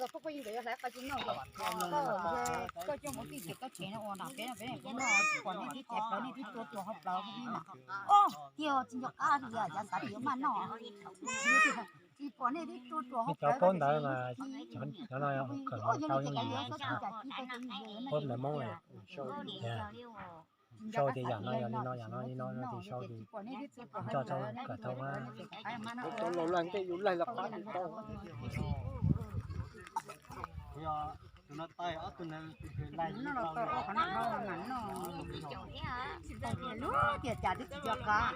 Koj coj mus tij ces koj tsev no ua nram peb no peb peb noj tsis pom nej twb cais plawv nej twb tua tuag hauv plawv peb na. Os, tiag tsis nco qab li, yav xav tias yuav maj noj. Tsis pom nej twb tua tuag hauv plawv ntawd mas cov no kawm tau yooj yim, pab ntawv Hmoob. Sau tias yam no yog li no, yam no li no no ces sau ces nco tau kawm tau na. Cov laus laj ntej yus laig los qab tsis tau. Tus no tais ob tug ntawd laig no los tau qhov no dhau mas no. Tias cas twb tsis nco qab.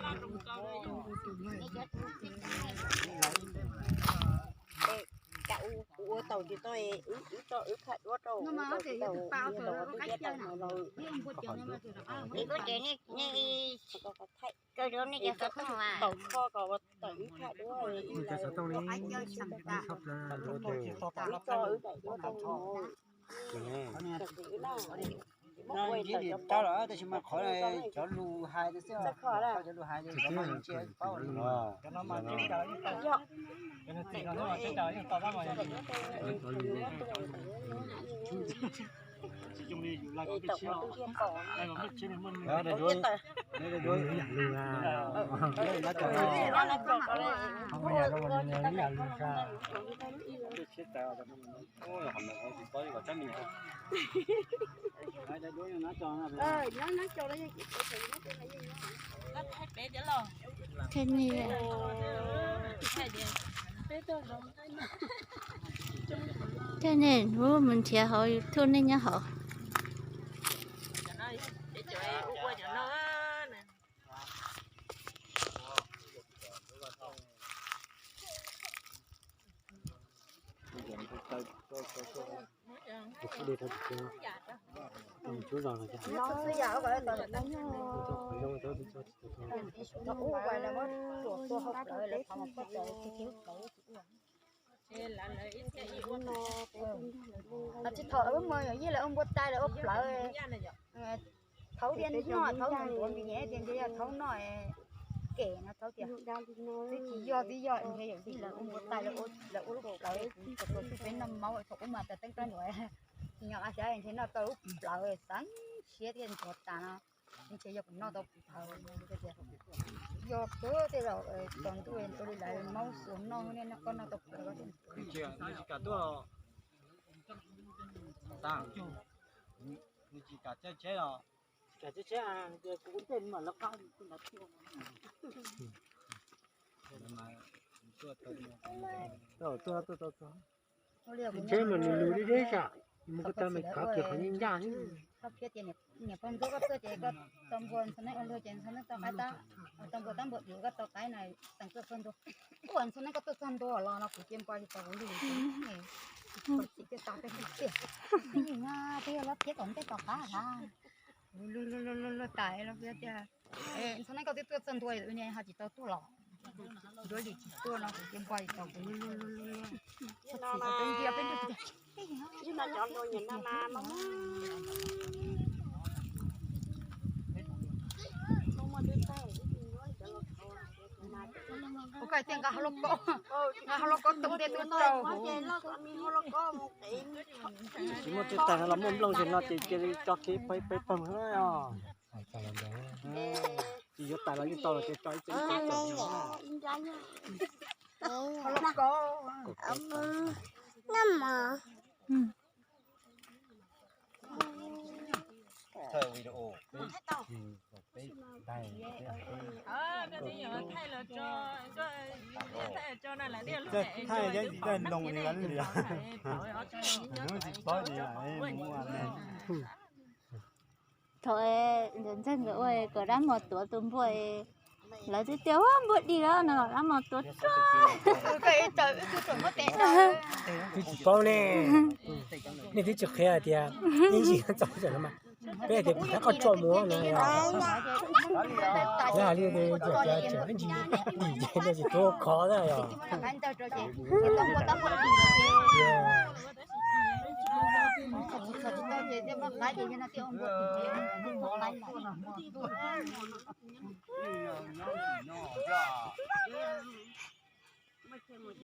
Cas ua tau ces tau, wb tau wb phaj duab rau no mas ces yog tus pas tau ua qab cawv na. Koj ces nej, nej tau kho kom tau wb phaj duab. Ib lim tau lawm tab sis mas qhov cov lus hais xwb, cov lus hais cov no ntsia paub li. Thiab nej, thiab nej lub mus nrhiav hauv YouTube nej nyob hauv. Tsis thaum wb mus yog yeej lawv ua npua tais lawv ua plawv. Thaum tias noj thaum ntuav npis nyem tias ntshe yog thaum noj kem no thaum tias twb tsis yog twb yog ntshe yawm yij lawv ua npua tais lawv ua lub plawv, thaum twg peb noj maub thaum ub mas tas teeb rab ntuav, tsis nco qab xav ntshe noj tau lub plawv xeev siab thiaj ntuav tas no. Ntshe yog kuv noj tau plawv, yog kawg tej zaum tsaus ntuj ua li lawv maub xuas noj, koj noj tau plawv. Nws tsis kam tuaj los, nws tsis kam caij tsheb los. Tsis kam caij tsheb, kuv ua ntej mam lawv qab tuaj. Tsheb mas nws lus deb deb sam, mus ko taw mas khav kiag qhov nyob ncaj xwb. Niam pog ntxub koj tuaj ces koj tau npua ntxhua neeb ua luag ces ntxhua neeb tau qaib tab, tau npua tab npua diav koj tau qaib na, teem tuaj txog ntua. Ua ntxhua neeb koj tuaj txog ntua los no kuv cia npua tsis tau kuv lwj. Tsis tau tej tiag, tej yog lab thiab tom ntej tom qab hab. Luag luag luag luag luag tas los tias, ntxhua neeb koj twb tuaj txog ntua ua niag ho tsis tau tuaj los. Ncuav li tsis tuaj no kuv cia npua tsis tau kuv luag luag luag luag. Kuv koj tias nqa hauv lauj kaub, nqa hauv lauj kaub tus tej tub rau. Tsis muaj tub tag los muaj nplooj ces no ces cia li tso kev peb peb pawg os. Tsis yuav tas los yeej tau los ces tso ib txhia. Hauv lauj kaub. Thaij video, peb taig. Thaij thaij ntoo li ntawd li. Hnub tsis paub li. Thaum ntxawg nkawd ua kom dab mos tuav tus npua, lawv twb tias ua npua dig lawm no los dab mos tuav tsuag. Twb tsis paub ne, nej twb tsis qhia hais tias ib ntsis txog tam no mas peb hais tias kuv rov qab tso mus no. Lawv hais li tias tseem ib ntsis dim ces nej tsis tuav khov na yog.